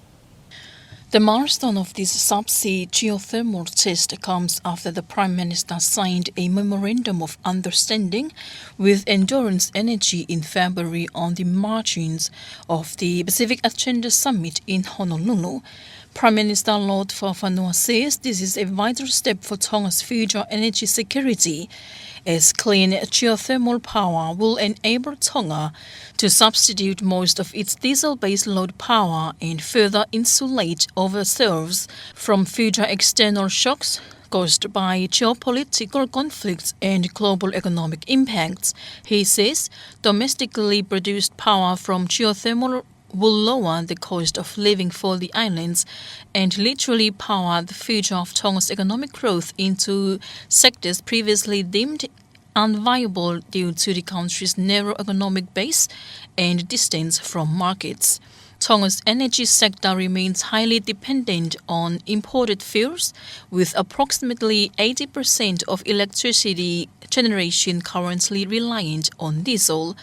The milestone of this subsea geothermal test comes after the Prime Minister signed a memorandum of understanding with Endurance Energy in February on the margins of the Pacific Agenda Summit in Honolulu. Prime Minister Lord Fakafanua says this is a vital step for Tonga's future energy security, as clean geothermal power will enable Tonga to substitute most of its diesel-based load power and further insulate ourselves from future external shocks caused by geopolitical conflicts and global economic impacts. He says domestically produced power from geothermal will lower the cost of living for the islands and literally power the future of Tonga's economic growth into sectors previously deemed unviable due to the country's narrow economic base and distance from markets. Tonga's energy sector remains highly dependent on imported fuels, with approximately eighty percent of electricity generation currently reliant on diesel.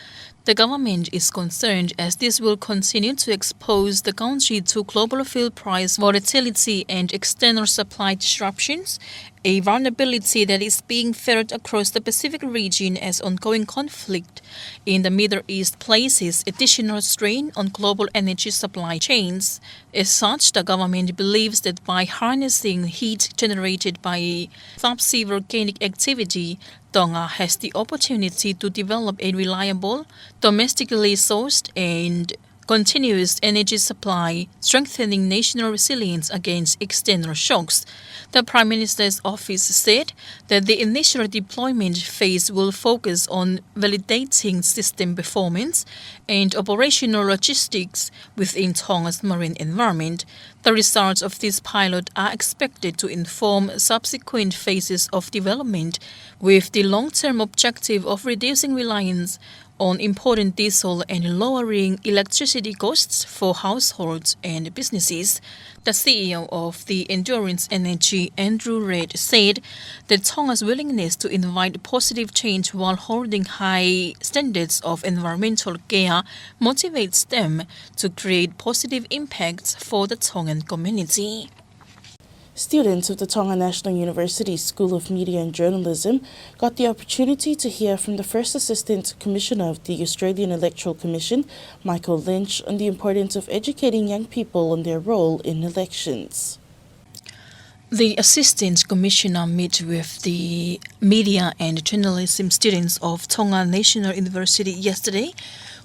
The government is concerned as this will continue to expose the country to global fuel price volatility and external supply disruptions, a vulnerability that is being felt across the Pacific region as ongoing conflict in the Middle East places additional strain on global energy supply chains. As such, the government believes that by harnessing heat generated by subsea volcanic activity, Tonga has the opportunity to develop a reliable, domestically sourced and continuous energy supply, strengthening national resilience against external shocks. The Prime Minister's office said that the initial deployment phase will focus on validating system performance and operational logistics within Tonga's marine environment. The results of this pilot are expected to inform subsequent phases of development, with the long-term objective of reducing reliance on imported diesel and lowering electricity costs for households and businesses. The C E O of the Endurance Energy, Andrew Reid, said that Tonga's willingness to invite positive change while holding high standards of environmental care motivates them to create positive impacts for the Tongan community. Students of the Tonga National University School of Media and Journalism got the opportunity to hear from the First Assistant Commissioner of the Australian Electoral Commission, Michael Lynch, on the importance of educating young people on their role in elections. The Assistant Commissioner met with the media and journalism students of Tonga National University yesterday,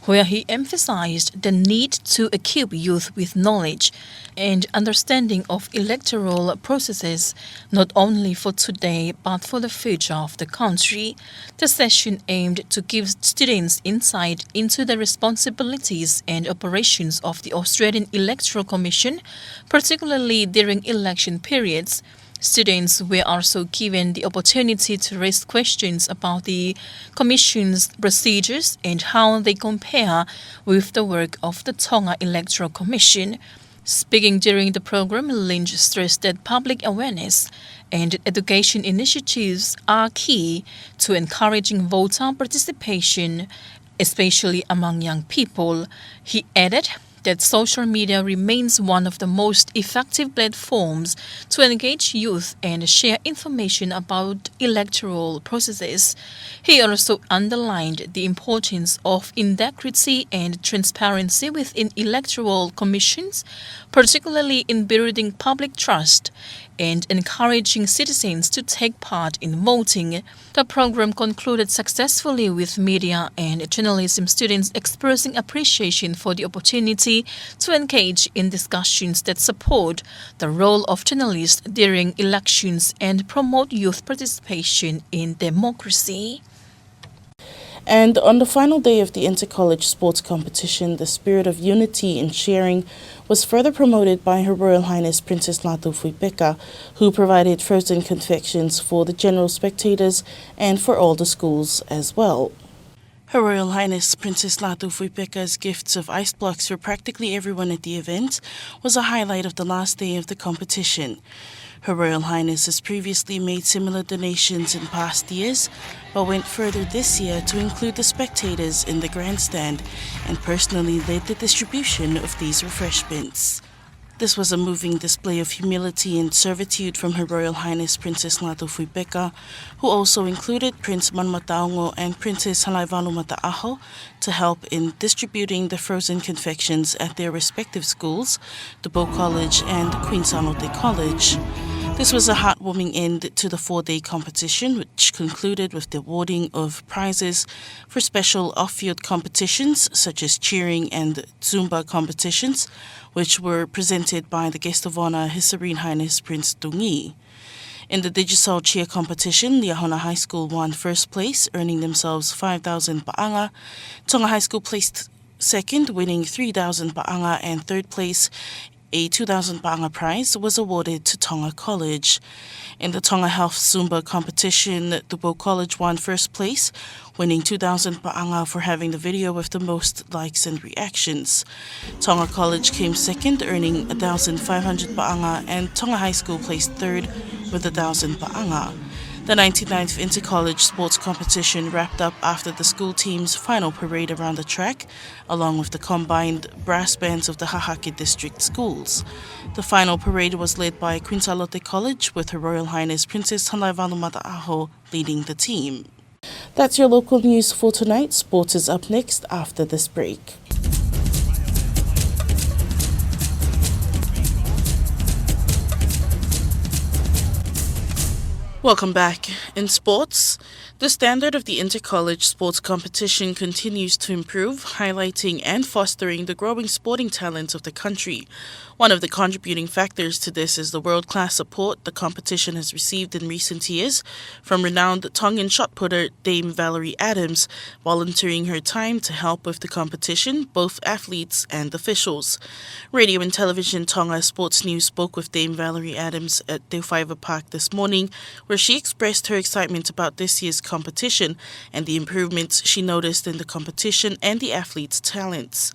where he emphasized the need to equip youth with knowledge and understanding of electoral processes, not only for today, but for the future of the country. The session aimed to give students insight into the responsibilities and operations of the Australian Electoral Commission, particularly during election periods, Students were also given the opportunity to raise questions about the Commission's procedures and how they compare with the work of the Tonga Electoral Commission. Speaking during the program, Lynch stressed that public awareness and education initiatives are key to encouraging voter participation, especially among young people. He added that social media remains one of the most effective platforms to engage youth and share information about electoral processes. He also underlined the importance of integrity and transparency within electoral commissions, particularly in building public trust and encouraging citizens to take part in voting. The program concluded successfully, with media and journalism students expressing appreciation for the opportunity to engage in discussions that support the role of journalists during elections and promote youth participation in democracy. And on the final day of the Inter-College Sports Competition, the spirit of unity and sharing was further promoted by Her Royal Highness Princess Lātūfuipeka, who provided frozen confections for the general spectators and for all the schools as well. Her Royal Highness Princess Lātūfuipeka's gifts of ice blocks for practically everyone at the event was a highlight of the last day of the competition. Her Royal Highness has previously made similar donations in past years, but went further this year to include the spectators in the grandstand and personally led the distribution of these refreshments. This was a moving display of humility and servitude from Her Royal Highness Princess Lātūfuipeka, who also included Prince Manumataongo and Princess Halaevalu Mataaho, to help in distributing the frozen confections at their respective schools, Tupou College and Queen Sālote College. This was a heartwarming end to the four-day competition, which concluded with the awarding of prizes for special off-field competitions such as cheering and Zumba competitions, which were presented by the Guest of Honour, His Serene Highness Prince Tungī. In the Digicel Cheer Competition, Liahona High School won first place, earning themselves five thousand paʻanga. Tonga High School placed second, winning three thousand paʻanga, and third place, a two thousand paʻanga prize, was awarded to Tonga College. In the Tonga Health Zumba Competition, Tupou College won first place, winning two thousand paʻanga for having the video with the most likes and reactions. Tonga College came second, earning a thousand five hundred paʻanga, and Tonga High School placed third with a thousand paʻanga. The ninety-ninth Inter-College Sports Competition wrapped up after the school team's final parade around the track, along with the combined brass bands of the Hahake District schools. The final parade was led by Queen Sālote College, with Her Royal Highness Princess Halaevalu Mataaho leading the team. That's your local news for tonight. Sports is up next after this break. Welcome back. In sports, the standard of the Inter-College Sports Competition continues to improve, highlighting and fostering the growing sporting talents of the country. One of the contributing factors to this is the world-class support the competition has received in recent years from renowned Tongan shot putter Dame Valerie Adams, volunteering her time to help with the competition, both athletes and officials. Radio and Television Tonga Sports News spoke with Dame Valerie Adams at Te Faiva Park this morning, where she expressed her excitement about this year's competition and the improvements she noticed in the competition and the athletes' talents.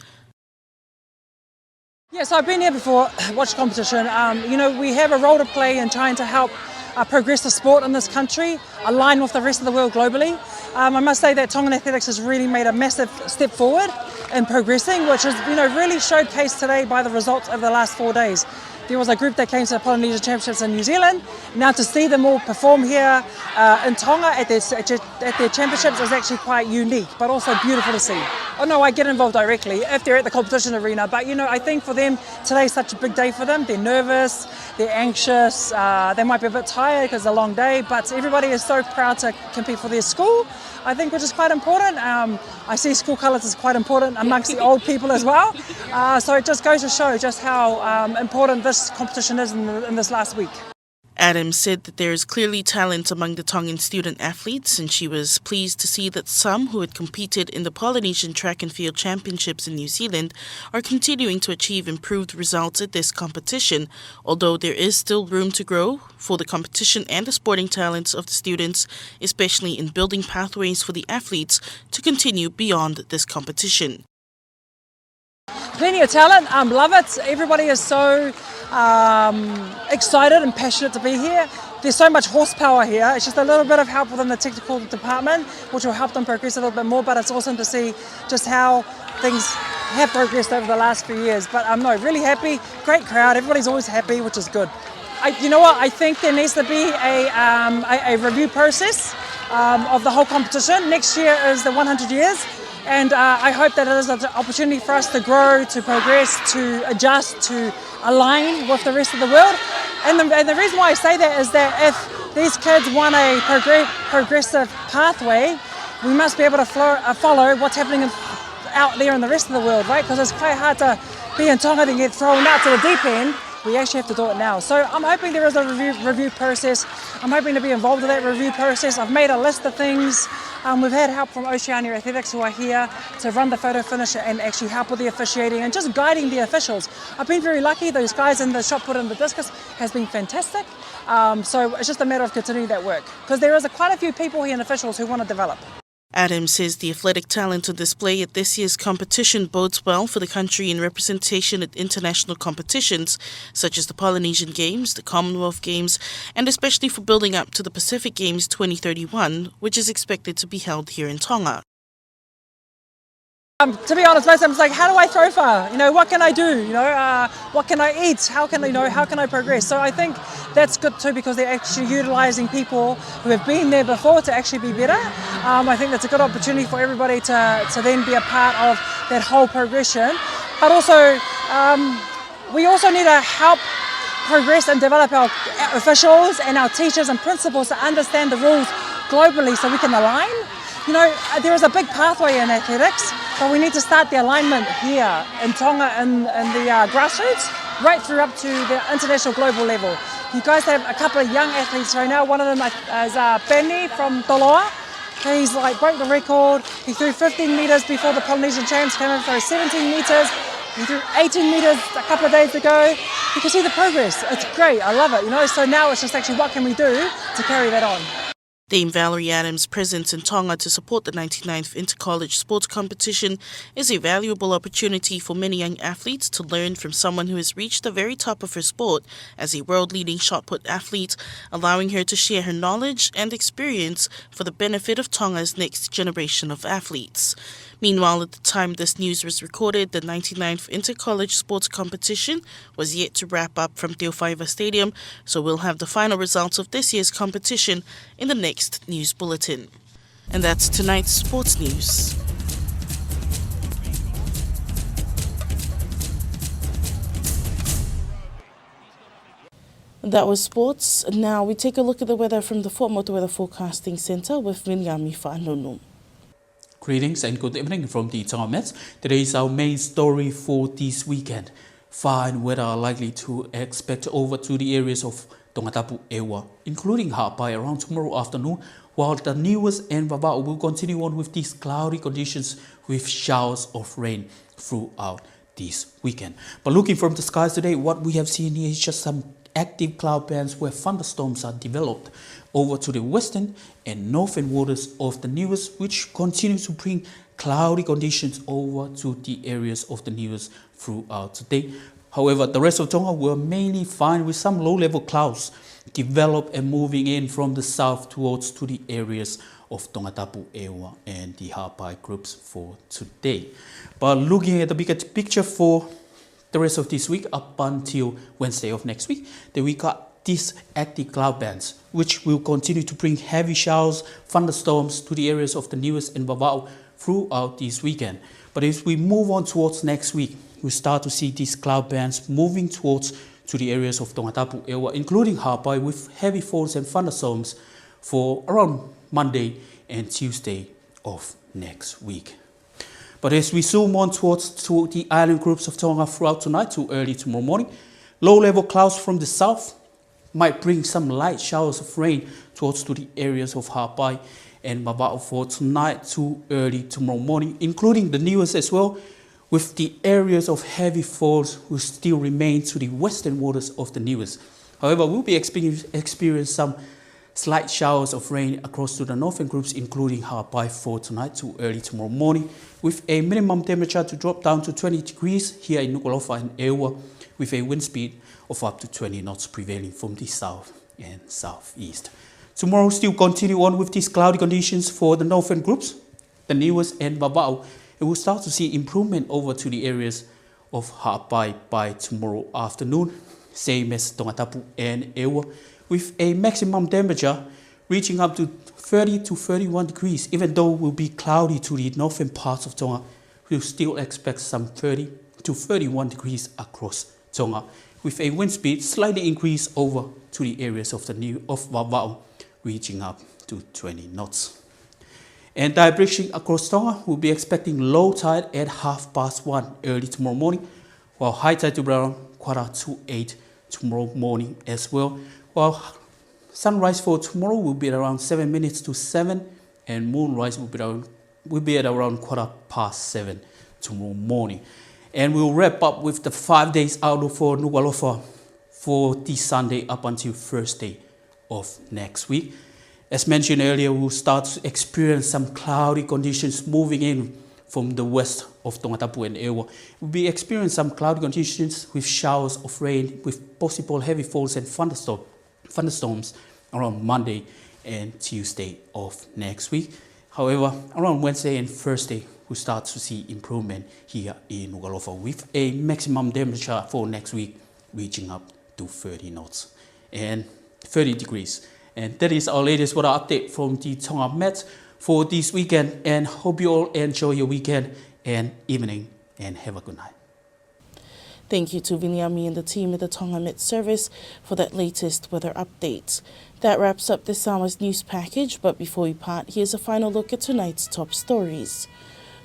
Yes, I've been here before, watched competition. Um, you know, we have a role to play in trying to help uh, progress the sport in this country, align with the rest of the world globally. Um, I must say that Tongan athletics has really made a massive step forward in progressing, which has, you know, really showcased today by the results of the last four days. There was a group that came to the Polynesian Championships in New Zealand. Now to see them all perform here uh, in Tonga at their, at their championships is actually quite unique, but also beautiful to see. Oh no, I get involved directly if they're at the competition arena. But you know, I think for them, today's such a big day for them. They're nervous, they're anxious, uh, they might be a bit tired because it's a long day, but everybody is so proud to compete for their school, I think, which is quite important. Um, I see school colours is quite important amongst the old people as well. Uh, so it just goes to show just how um, important this competition is in, the, in this last week. Adams said that there is clearly talent among the Tongan student athletes, and she was pleased to see that some who had competed in the Polynesian Track and Field Championships in New Zealand are continuing to achieve improved results at this competition, although there is still room to grow for the competition and the sporting talents of the students, especially in building pathways for the athletes to continue beyond this competition. Plenty of talent, um, love it. Everybody is so um, excited and passionate to be here. There's so much horsepower here. It's just a little bit of help within the technical department, which will help them progress a little bit more, but it's awesome to see just how things have progressed over the last few years. But I'm no, really happy, great crowd, everybody's always happy, which is good. I, you know what, I think there needs to be a, um, a, a review process um, of the whole competition. Next year is the one hundred years. And uh, I hope that it is an opportunity for us to grow, to progress, to adjust, to align with the rest of the world. And the, and the reason why I say that is that if these kids want a progre- progressive pathway, we must be able to flo- uh, follow what's happening in, out there in the rest of the world, right? Because it's quite hard to be in Tonga and get thrown out to the deep end. We actually have to do it now. So I'm hoping there is a review, review process. I'm hoping to be involved in that review process. I've made a list of things. Um, we've had help from Oceania Athletics who are here to run the photo finish and actually help with the officiating and just guiding the officials. I've been very lucky. Those guys in the shot put and the discus has been fantastic. Um, so it's just a matter of continuing that work because there is a, quite a few people here and officials who want to develop. Adams says the athletic talent on display at this year's competition bodes well for the country in representation at international competitions such as the Polynesian Games, the Commonwealth Games, and especially for building up to the Pacific Games twenty thirty-one, which is expected to be held here in Tonga. Um, to be honest, most times it's like, how do I throw far? You know, what can I do? You know, uh, what can I eat? How can I, you know, how can I progress? So I think that's good too because they're actually utilising people who have been there before to actually be better. Um, I think that's a good opportunity for everybody to, to then be a part of that whole progression. But also, um, we also need to help progress and develop our officials and our teachers and principals to understand the rules globally so we can align. You know, there is a big pathway in athletics, but we need to start the alignment here in Tonga and in, in the uh, grassroots, right through up to the international global level. You guys have a couple of young athletes right now. One of them is uh, Benny from Toloa. He's like broke the record. He threw fifteen metres before the Polynesian Champs came in for seventeen metres. He threw eighteen metres a couple of days ago. You can see the progress. It's great. I love it. You know. So now it's just actually what can we do to carry that on. Dame Valerie Adams' presence in Tonga to support the ninety-ninth Intercollege Sports Competition is a valuable opportunity for many young athletes to learn from someone who has reached the very top of her sport as a world-leading shot put athlete, allowing her to share her knowledge and experience for the benefit of Tonga's next generation of athletes. Meanwhile, at the time this news was recorded, the ninety-ninth Intercollege Sports Competition was yet to wrap up from Teofaiva Stadium, so we'll have the final results of this year's competition in the next news bulletin. And that's tonight's sports news. That was sports. Now we take a look at the weather from the Fuaʻamotu Weather Forecasting Centre with Viliami Faʻanunu. Greetings and good evening from the Tonga Met. Today is our main story for this weekend. Fine weather are likely to expect over to the areas of Tongatapu, ʻEua, including Haʻapai around tomorrow afternoon, while the Niuas and Vavaʻu will continue on with these cloudy conditions with showers of rain throughout this weekend. But looking from the skies today, what we have seen here is just some active cloud bands where thunderstorms are developed over to the western and northern waters of the Niuas, which continue to bring cloudy conditions over to the areas of the Niuas throughout the day. However, the rest of Tonga will mainly fine with some low-level clouds develop and moving in from the south towards to the areas of Tongatapu, ʻEua and the Haʻapai groups for today. But looking at the bigger picture for the rest of this week up until Wednesday of next week, then we got these active cloud bands, which will continue to bring heavy showers, thunderstorms to the areas of the Niuas and Vavaʻu throughout this weekend. But as we move on towards next week, we start to see these cloud bands moving towards to the areas of Tongatapu, ʻEua, including Haʻapai, with heavy falls and thunderstorms for around Monday and Tuesday of next week. But as we zoom on towards to the island groups of Tonga throughout tonight to early tomorrow morning, low-level clouds from the south might bring some light showers of rain towards to the areas of Haʻapai and Vavaʻu for tonight to early tomorrow morning, including the Niuas as well, with the areas of heavy falls will still remain to the western waters of the Niuas. However, we'll be experience, experience some slight showers of rain across to the northern groups, including Haʻapai for tonight to early tomorrow morning, with a minimum temperature to drop down to twenty degrees here in Nukuʻalofa and ʻEua, with a wind speed of up to twenty knots prevailing from the south and southeast. Tomorrow still continue on with these cloudy conditions for the northern groups, the Niuas and Vavaʻu, and we'll start to see improvement over to the areas of Haʻapai by tomorrow afternoon, same as Tongatapu and ʻEua, with a maximum temperature reaching up to thirty to thirty-one degrees, even though it will be cloudy to the northern parts of Tonga, we'll still expect some thirty to thirty-one degrees across Tonga, with a wind speed slightly increased over to the areas of the Niu-, of Vavaʻu, reaching up to twenty knots. And tide breaching across Tonga, we'll be expecting low tide at half past one early tomorrow morning, while high tide to be around quarter to eight tomorrow morning as well. While sunrise for tomorrow will be at around seven minutes to seven, and moonrise will be around, will be at around quarter past seven tomorrow morning. And we'll wrap up with the five days outlook for Nukuʻalofa for this Sunday up until Thursday of next week. As mentioned earlier, we'll start to experience some cloudy conditions moving in from the west of Tongatapu and ʻEua. We'll be experiencing some cloudy conditions with showers of rain with possible heavy falls and thunderstorm, thunderstorms around Monday and Tuesday of next week. However, around Wednesday and Thursday, we'll start to see improvement here in Nukuʻalofa with a maximum temperature for next week reaching up to thirty knots and thirty degrees. And that is our latest weather update from the Tonga Met for this weekend. And hope you all enjoy your weekend and evening. And have a good night. Thank you to Viliami and the team at the Tonga Met Service for that latest weather update. That wraps up this hour's news package, but before we part, here's a final look at tonight's top stories.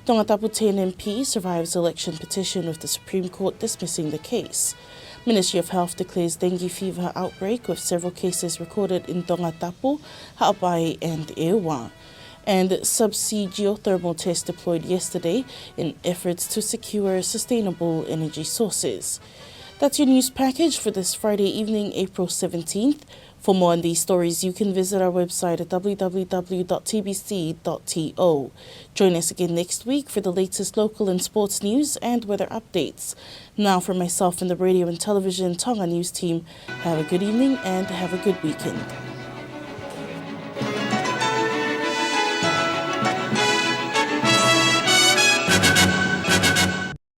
Tongatapu ten M P survives election petition with the Supreme Court dismissing the case. Ministry of Health declares dengue fever outbreak with several cases recorded in Tongatapu, Haʻapai and ʻEua. And subsea geothermal test deployed yesterday in efforts to secure sustainable energy sources. That's your news package for this Friday evening, April seventeenth. For more on these stories, you can visit our website at W W W dot T B C dot T O. Join us again next week for the latest local and sports news and weather updates. Now, from myself and the Radio and Television Tonga News team, have a good evening and have a good weekend.